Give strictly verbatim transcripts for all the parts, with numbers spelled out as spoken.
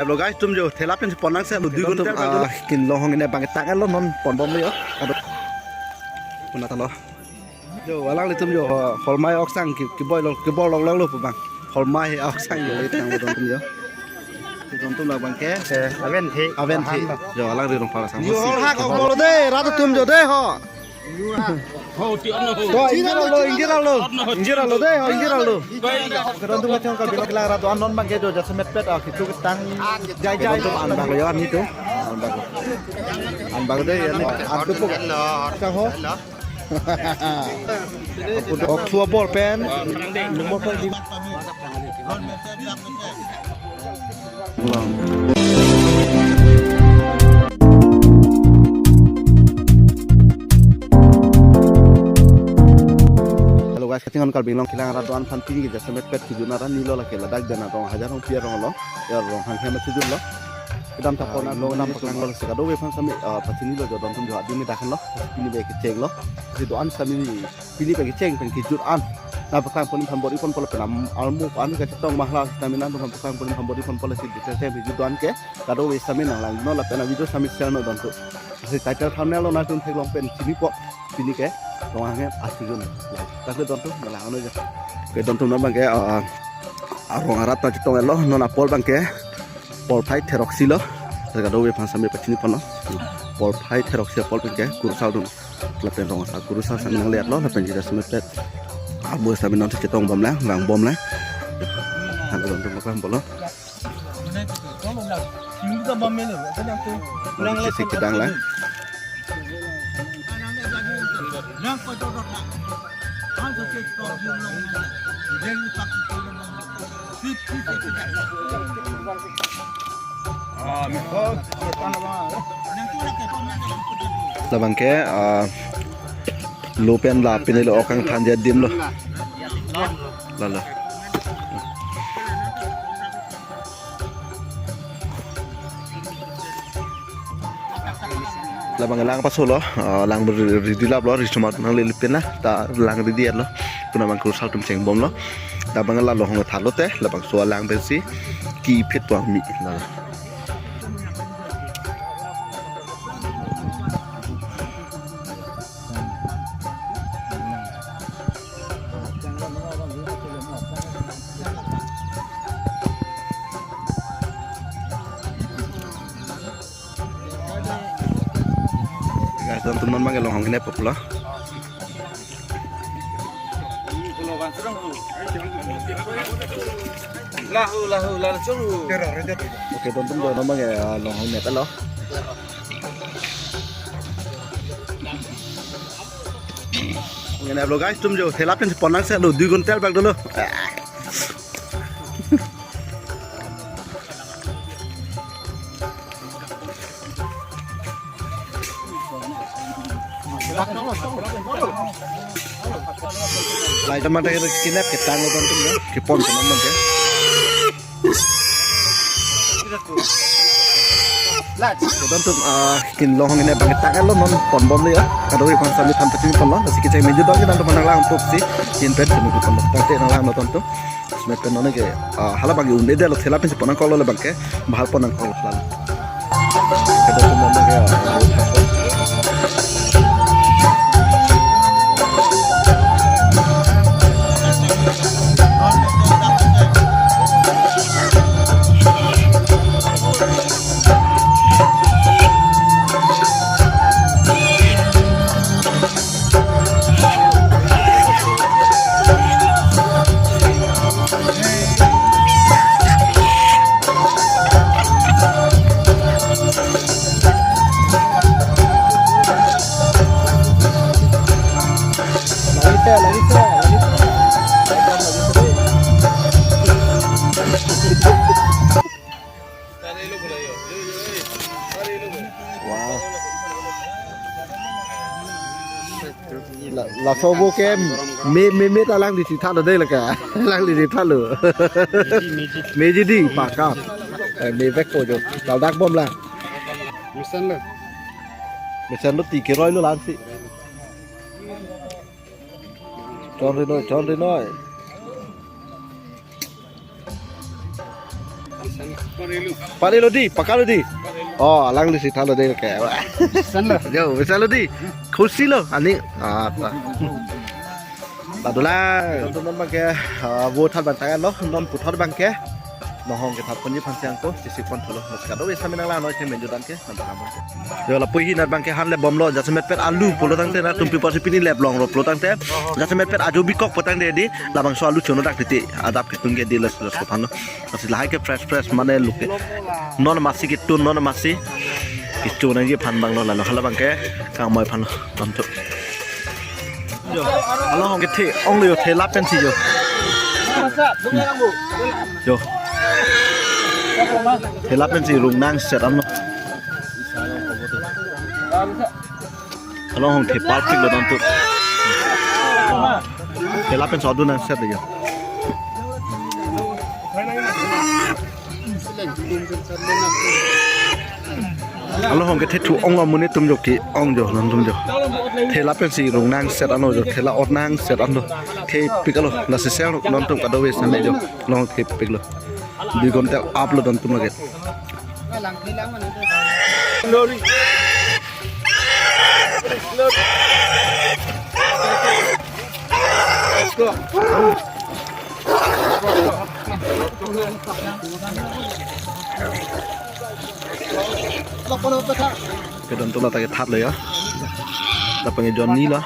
Hello guys, tum jo thela pen pon nang se lo dui gun tum, ah, kin longhong ine bang tang lo non pon bom lo yo. Aduh. Puna talo. Jo alanglitum jo, ho, holmai oksang ki, kiboi long, kibor long long lo pu bang. Holmai oksang jo le tang lo don tum jo. Don tum labang ke. Eh, aven thi. Aven thi. Ahan lo. Jo alangli rong pala sang. Jo ho, hak ok lo de, rat atum jo de ho. To, ingjir lo, ingjir lo. Ingjir lo de ho, ingjir lo. Kedon tum kachong ka bilok la rat anon bang ke jo jasemet pet, ah, kitu ketang. Jai jai. Kedon tum an bak lo yo, an itu. An bak lo. An bak de ya ni. An tu puk. Sang ho. Ok, thua ball pen. Number pen di. Hello guys, kachinghon Karbi Anglong kelang arat do-an aphan pini ke jasemet pet kejun arat ni lo lake ladak Dena Rong Hajar Rong Pier Rong lo. Ya Rong Hanghem kejun lo. Kedam ta pon lo, kedam paklang lo, si kadokave aphan sami, ah, pachini lo jo don tum jo adim ni dakan lo. Pini be kecheng lo. Si do-an sami ni pini pen kecheng pen kejut an. Na paklang pon aphan bor-i pon pulo pen am almu an kachetong mahla sitame nangtum paklang pon aphan bor-i pon pulo si detail time kejut an ke. Kadokave sami nang lang non lapen a video sami share non don tum. Si title thumbnail lo nangtum theklong pen chinipo. Pini ke Rong Hanghem akejun. Tak don tum nang lang non jo. Ke don tum non bang ke, ah, ah, arong arat ta chetong lo non apor bang ke. Porphai theroksi lo. Kadokave aphan sami pachini pon lo. Porphai theroksi apor pen ke kurusar dun. Lapen rong asar kurusar sami nang liat lo, lapen jida sami pet. Arbo sami non chetong bom lang, rang bom lang. Han don tum bom lo. Sisi kedang lang. Labang ke, ah, lo pen la pini lo okang than dia dim lo. Lalo. Labang lang paso lo, ah, lang ri-, ready lap lo, ri sumar nang lelipin la, ta lang ready lo, puna bang kurusar tum cheng bom lo, labang la longhong tha lo te, labangso alang pensi, ki phit puang mi, la. Guys, don tum non bang ke longhong hine pop lo. Lahu, lahu, lahu, churu. Ok, don tum jo non bang ke, ah, longhong hine pop lo. Ngen lo guys, tum jo thela pen pon nang se lo dui gun tel bak dolo. Lai teman tadi kinep ketang lo tum ya, kepon teman teman ya. Don tum, ah, kin longhong hine bang tang lo non pon bom lo ya. Kadokave aphan sami than pachini pon lo. Si kecheng meju don ke dan teman lang pop si. Kin pen sami pon lo. Tang te nang lang don tum. Smet pen non ke, ah, hala bang un-e det lo thela pensi pon nang kok lo labang ke. Bahal pon nang kok lo. Kadokave aphan ke, ah, Wow. La, laso bo ke me, me, me ta lang di si tha lo de la ka. Lang di si tha lo. Meji, meji. Meji di, paka. Eh, me vek po jo. Tal dak bom la. Mesen lo. Mesen lo ti keroi lo lang si. Chon ri noi, chon ri noi. Pari lo di, paka lo di. Oh, alangli si thalo de ke. San lo. Jo, bisa lo di. Khusi lo, ani. Ah, ta. Padula. Tonton non bangke, ah, vo thar bang tangan lo, non puthot bangke. Nohong ke thar ponji phan siang ko, sisi pon thalo. Mas kado bisa minang la noi ke menjudan ke. Yo, lapu hi nat bangke han le bomlo, jasemet pet alu pulo tangte nelitum piporsi pini lep longlo pulo tangte, jasemet pet ajo bikok pu tangte di, labangso alu chono dak titi, adap ketung ke di les les ko phan lo. Lasi lahai ke fresh fresh mane luke. Non masi ketun, non masi. Kecho nangji phan bang lo lalo, hala bangke kangmoi phan lo, tonton. Jo, along hong kethe ong lo jo, thela pensi jo. Jo. Thela pensi rung nangset anlo. Along hong the parpik lo tonton. Thela pensi adu nangset jo. Along hong kethe thu ong lo, monit atum jo ke-ong jo, non atum jo. Thela pensi rung nangset anlo jo, thela ot nangset anlo. Thepik lo, lasi sel non atum kadokave same jo. Along thepik lo. Dui quintal up lo don atum lake. Ke don atum lata ke that lo ya. Lapen ke Johnny lo.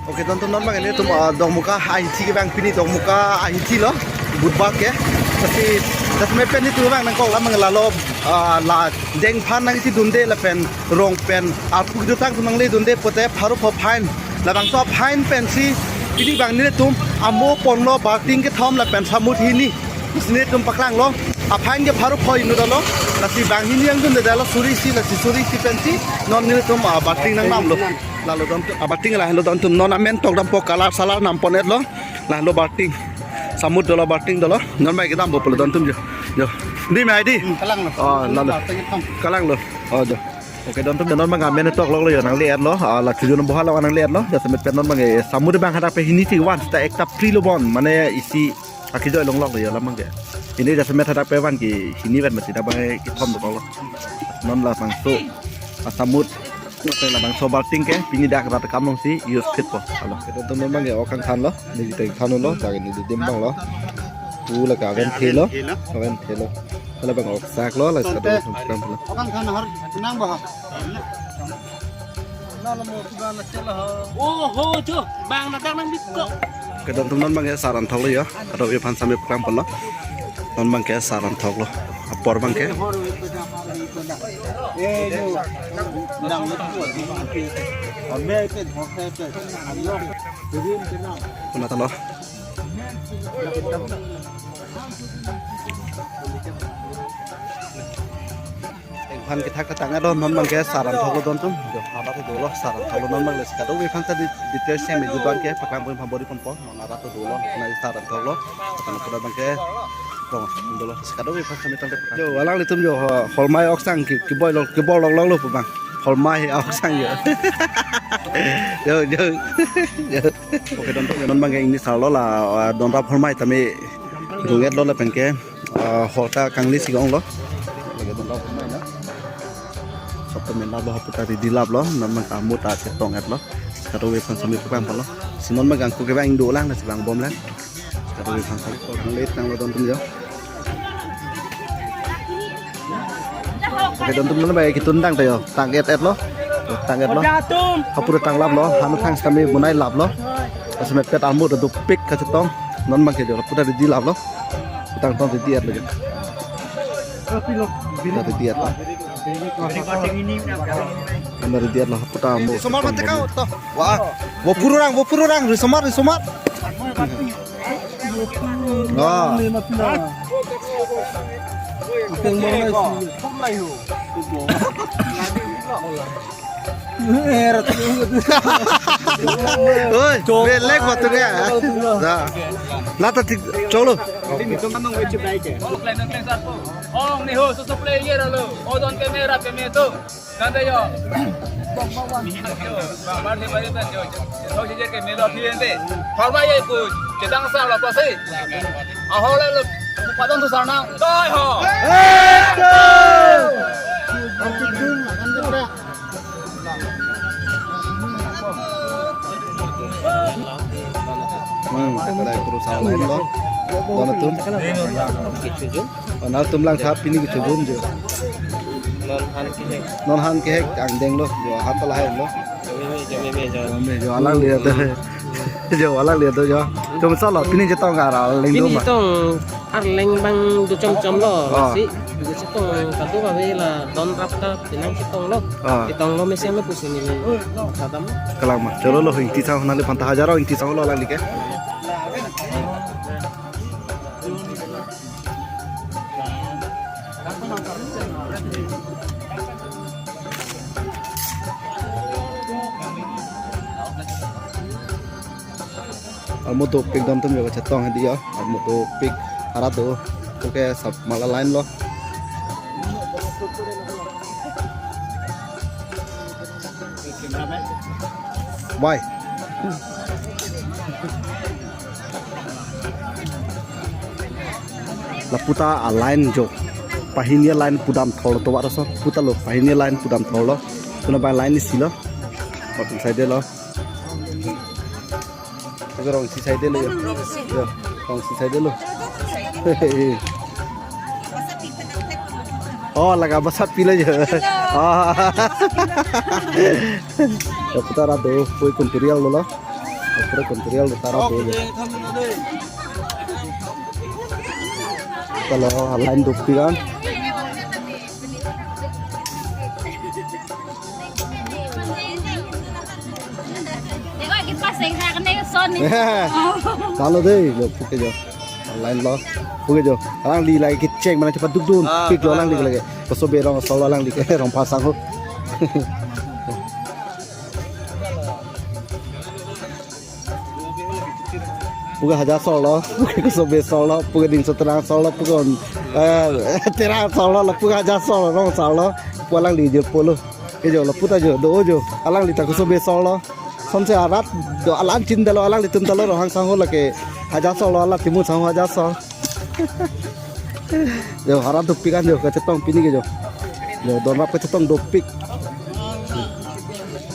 Okay, tonton non bang nelitum, ah, Dokmoka ahithi ke bang pini Dokmoka ahithi lo, Budhbar ke. Lasi, lasi jasemet pen nelitum bang nangkok lam bang lalo, ah, la dengphan nangchedunde lapen rong pen arpu kedo tang atum nangle dunde pote pharo pho fine. Labangso fine pensi pini bang nelitum amo ponlo, balting kethom lapen samut hini. Lasi nelitum paklang lo. A-fine ke pharo pho inut dolo. Lasi banghini angdunde dolo suri isi, lasi suri isi pensi non nelitum, ah, balting nangnam lo. Lalo don atum, ah, balting lahelo don atum, non amen tok dampo, kalar salar nam pon-et lo. Lahelo balting. Samut dolo, balting dolo. Non bang kedampo pulo don atum jo. Jo. Di mai di. Hmm, kalang lo. Oh, lalo. Balting kethom. Kalang lo. Oh, jo. Okay, don atum, non bang amen tok lok lo jo, nangle-et lo. Ah, la chujon boha lo nangle-et lo. Jasemet pen non bang, eh, samut bang hadak pen hini si van, seta ekta pri lo bon. Mane isi akejoi longlok lo jo lam bang ke. Hini jasemet hadak pen van ke hini pen mati dak bang kethom dokok lo. Non labangso asamut, labangso balting ke pini dak rat kam along si use phit po. Alo. Ke don atum, non bang ke ok kangthan lo. Neli ta than lo, ta neli dim bang lo. Pu lake aven the lo. Aven the lo. Hala bang ok sak lo, la sak lo. Ok kangthan har nang ba. Oh ho, tu bang nadak nang bikok. Ke don atum, non bang ke sar anthok lo jo. Kadokave aphan same paklang pon lo. Non bang ke sar anthok lo. Apor bang ke. Kuna ta lo. Phan kethak ta tang-et lo, non bang ke sar anthok lo don atum. Jo, hala ta dolo, sar anthok lo, non bang le si kadokave aphan ta di, details si me judan ke paklang pon phan bor-i ponpo. Non hala ta dolo, nai sar anthok lo. Kata na pura bang ke. Dong, dolo, si kadokave aphan same tangte paklang. Jo, alanglitum jo, ho-, holmai ok sang ke, keboi lo, kebor lok lok lo pu bang. Holmai ok sang jo. Jo, jo. Jo. Okay, don atum, non bang ke ingni sar lo la, ah, don rap holmai tame rung-et lo lapen ke, ah, hor ta kangli si ong lo. Lake don rap holmai na. Sop tame lap lo, hapu ta ready lap lo, non bang ke amo ta chetong-et lo. Kadokave aphan same paklang pon lo. Si non bang ke angko ke bang dolang, lasi bang bom lang. Kadokave aphan same paklang le tang lo don atum jo. Okay, don atum, non bang ke ketun tang ta jo. Tang-et-et lo. Tang-et lo. Hapu ta tang lap lo. Hanu thang sitame bonai lap lo. Jasemet pet amo ta dopik kachetong. Non bang ke jo hapu ta ready lap lo. Tang tong ready-et lo jo. Hapu ta ready-et lo. Hapu ta ready-et lo. Hapu ta amo. Risomar mate kau to. Wah. Vo phururang, vo phururang. Risomar, risomar. Ah. Oi, belek batur ya. Dah. Lata tik cholo. Ong neho susu play ye ralo. Odon ke mera pe me to. Nande yo. Bang bang bang. Bang bang de bari tan yo. Thau je ke me lo thi ente. Thor ba ye ku. Chetang sa lo ko se. Ahole lo. Padon tu sarna. Doi ho. Hmm, kadai kuru sang lain lo. Don atum. Don atum langtha pini kechojun jo. Non han kehek. Non han kehek angdeng lo. Jo han ta lahai lo. Jame me, jame me, jame me. Jame jo alangli ado. Jo alangli ado jo. Chom sa lo pini chetong kara leng doma. Pini chetong arleng bang do chom chom lo. Ah. Lasi, do chetong kado ba ve la don rap ta pinang chetong lo. Ah. Chetong lo mesen lo pusi neli. Kadam. Kalang ma. Cholo lo ingti sang nangliphan ta hajar ingti sang lo alangli ke. Armu dopik don atum jo kachetong hedi ya. Armu dopik arat do. Oke, sab mala line lo. Why? Lapu ta a line jo. Pahini a line pudam thor to warason. Puta lo pahini a line pudam thor lo. Tuna ba line isi lo. Bottom side lo. Ito rong isi side lo yo. Yo, rong isi side lo. Oh, laga basa pila jo. Oh. Yo, puta ra do, pui kunterial lo lo. Pura kunterial lo tara do. Kalau line dopik an. Lalu deh, lo puke jo. Line lo. Puke jo. Alangli lagi kecheng mana cepat dukdun. Ah, pik lo alangli lagi. Koso berong asol alangli ke rong pasang ho. Puke hajar sol lo, puke koso be sol lo, puke dingso terang sol lo, puke on, eh, terang sol lo, puke hajar sol lo, rong sol lo, pu alangli jo pulo. Ke jo lo puta jo, do jo, alangli ta koso be sol lo. Sonse arat, do alan chin dalo, alanglitum dalo, rohang sang ho lake, hajar sol lo, ala timu sang ho hajar sol. Jo, arat dopik an jo, kachetong pini ke jo. Jo, don rap kachetong dopik.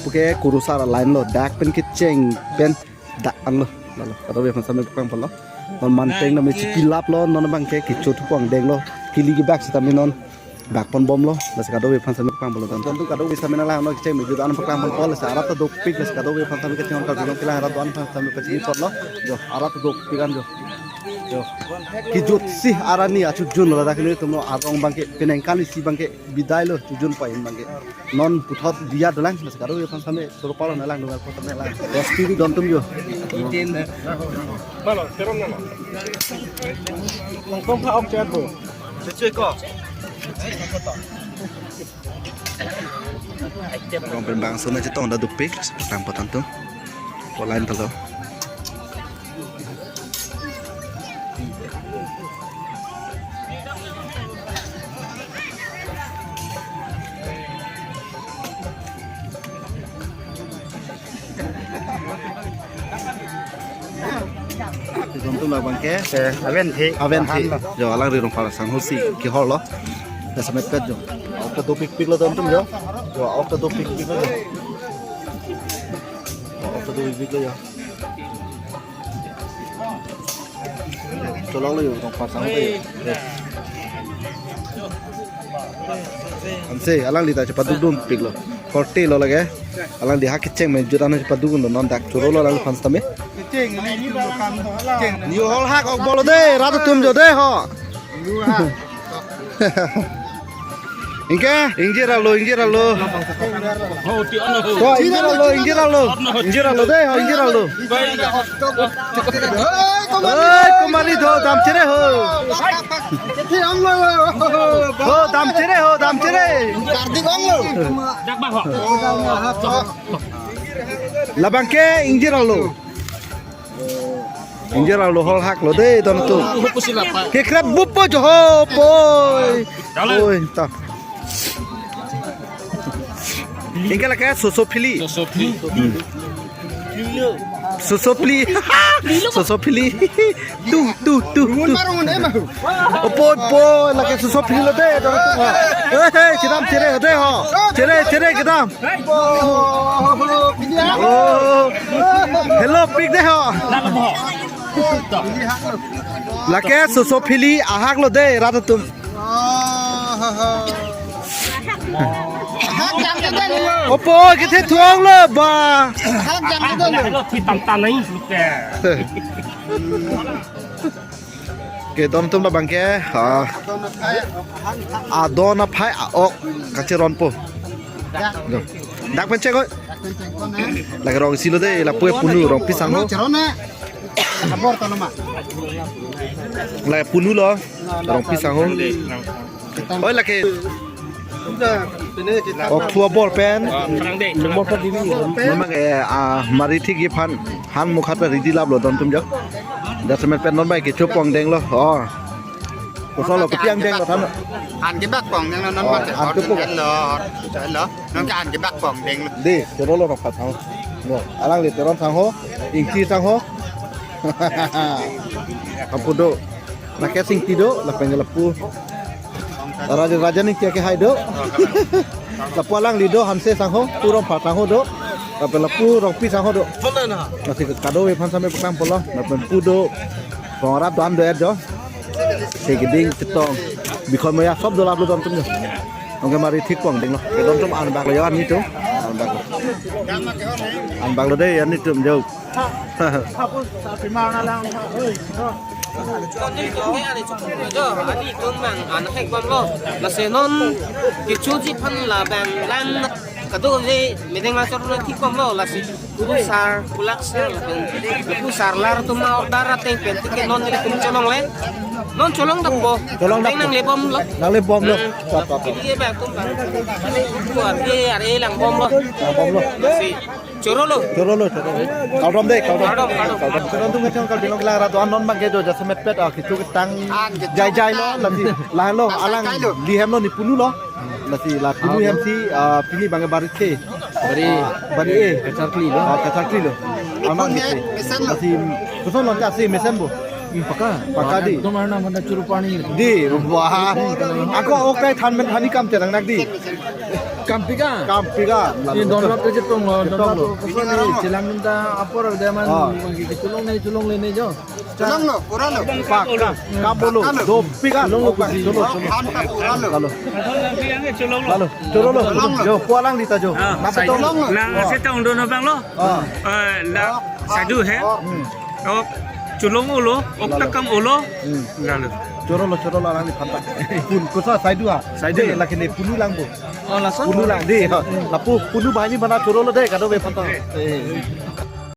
Puke kurusar line lo, dak pen kecheng pen dak an lo. Lalo, kadokave aphan same paklang pon lo. Non manteng na me chipilap lo, non abang ke kichot pon deng lo. Kili kebak sitame non bak pon bom lo. Lasi kadokave aphan same paklang pon lo. Don atum kadokave same nanglang lo kecheng me jut an paklang pon lo. Lasi arat ta dopik, lasi kadokave aphan same kecheng ka jong kelang arat don aphan same pachini pon lo. Jo, arat ta dopik an jo. Jo. Kejut si arani achojun lo dak nelitum lo arong abang ke penang kali si abang ke bidai lo chojun pain abang ke. Non puthot diya dolang, lasi kadokave aphan same suru palo nanglang dungal puthot nanglang. Bos T V don atum jo. Itin na. Malo, terom na. Langkong pha ok chat bo. Secui ko. Rong pen bangso na chetong da dopik, rang potan tu. Ko line talo. Don atum labang ke. Eh, aven thi. Aven thi. Ahan lo. Jo, alangli rong pala sang ho si kehor lo. Jasemet pet jo. Ok ta dopik pik lo don atum jo. Jo, ok ta dopik pik lo jo. Jo, ok ta dopik pik lo jo. Cholong lo yo, rong pasang lo yo. Ansi, alangli ta chepaduk dun pik lo. Korte lo lage. Alangli ha kecheng me jut an chepaduk dun non dak choro lo alangli aphan sitame. New hall hak ok bolo de, rat atum jo de ho. Ingke, ingjir alo, ingjir alo. Ho, ingjir alo, ingjir alo. Ingjir alo de, ho, ingjir alo. Hei, kumari tho, dam chere ho. Ho, dam chere ho, dam chere. Labang ke ingjir arlo. Ingjir arlo hol haklo dei don atum. Kekrep bupo jo ho poi. Poi ta. Ingke lake soso phili. Soso phili. Soso phili. Soso phili. Tu, tu, tu, tu. Opo, opo, lake soso phili lo dei don atum ho. Hei, hei, kedam chere ho dei ho. Chere, chere kedam. Oh. Hello, pik dei ho. Lake soso phili ahaklo dei rat atum. Opo kethe thuanglo ba. Hello, phi tam ta nahi. Ke don atum labang ke, ah, adon aphai a-ok kacheronpo. Dak pen chek oi. Lake rong isi lo dei, lapu punu Rongpi sangho. Lake punu lo, Rongpi sangho. Oi lake. Ok thu abor pen. Memang eh, ah, mari thik aphan han mukhat pen ready laplo don atum jo. Jasemet pen non bai kecho pongdenglo. Oh. Kosonlo, kopi angdenglo than. Han kebak pongdenglo non. Oh, bai han kepok. Lo. Lo. Non ke han kebak pongdenglo. Dei, chorolo Rongpi sangho. Bo, alangli Teron sangho, Ingti sangho. Apo do. Lake Singti do, lapen lapu. Raja, Raja Ningti akehai do. Lapu alangli do, Hanse sangho, pu Rongphar sangho do. Lapen lapu Rongpi sangho do. Lasi kadokave aphan same paklang polo, lapen pu do. Pong rap do an do-et jo. Sekeding chetong. Bikon moya sob do laplo don atum jo. Anke mari thik pongdenglo. Ke don atum an baklo jo an nitum. An baklo. An baklo dei an nitum jo. Ani tum mang an hek bomlo. Lasi non kechoji aphan labang lang kadokave medeng lang chorlo thik bomlo lasi. Guru sir, kulak sir, lapen lapu sir lar atum order ateng pen tiket non nelitum cholongle. Non cholong dampo. Cholong dampo. Ateng nangle bomlo. Nangle bomlo. Hmm. Tap, tap, tap. Tiket ba atum ba. Kuar ke are lang bomlo. Ah, bomlo. Si chorolo. Chorolo, chorolo. Kardom dei, kardom. Kardom, kardom. Kardom. Chorolo tum kechong kardom lang rat do-an non bang ke jo jasemet pet ah kitu ketang. An kitu jai jai lo, ketang. Lasi lahenlo, alang kailo. Lihem lo ne punu lo. Lasi la punu hem si, ah, pini bang barit ke. Bari. Ah, bari eh. Kacharkli lo. Ah, kacharkli lo. Amang punu gitu. Mesen lo. Lasi, koson lo kasi mesen bo. Hmm, paka. Paka dei. Tomar nam handa churu pani. Dei, wah. Ako ok kai than men thani kam terang nak dei. Kampika. Kampika. Ini don rap chetong lo, don rap chetong lo. Koson ni chelang minta apor ada man. Ah. Chulong ne, chulong le ne jo. Chulong lo, pura lo. Paka, kam bolo, dopik a. Chulong lo, chulong lo. Han ta pura lo. Chalo. Chalo, chalo lo. Chulong lo. Jo, pu alangli ta jo. Ah, napa sai. Chulong lo. Lang, oh. Setong don abang lo. Ah. Eh, la, sadu he. Hmm. Ok, chulong lo, ok. Lalo. Takam lo. Hmm. Lalo. Chorolo, chorolo alangliphan ta. Pun, kosa saidu ha. Saidu. Dei, lake ne punu lang bo. Oh, lason. Punu lang, dei, ha. Lapu, punu banghini bana chorolo dei, kadokave aphan ta. Eh.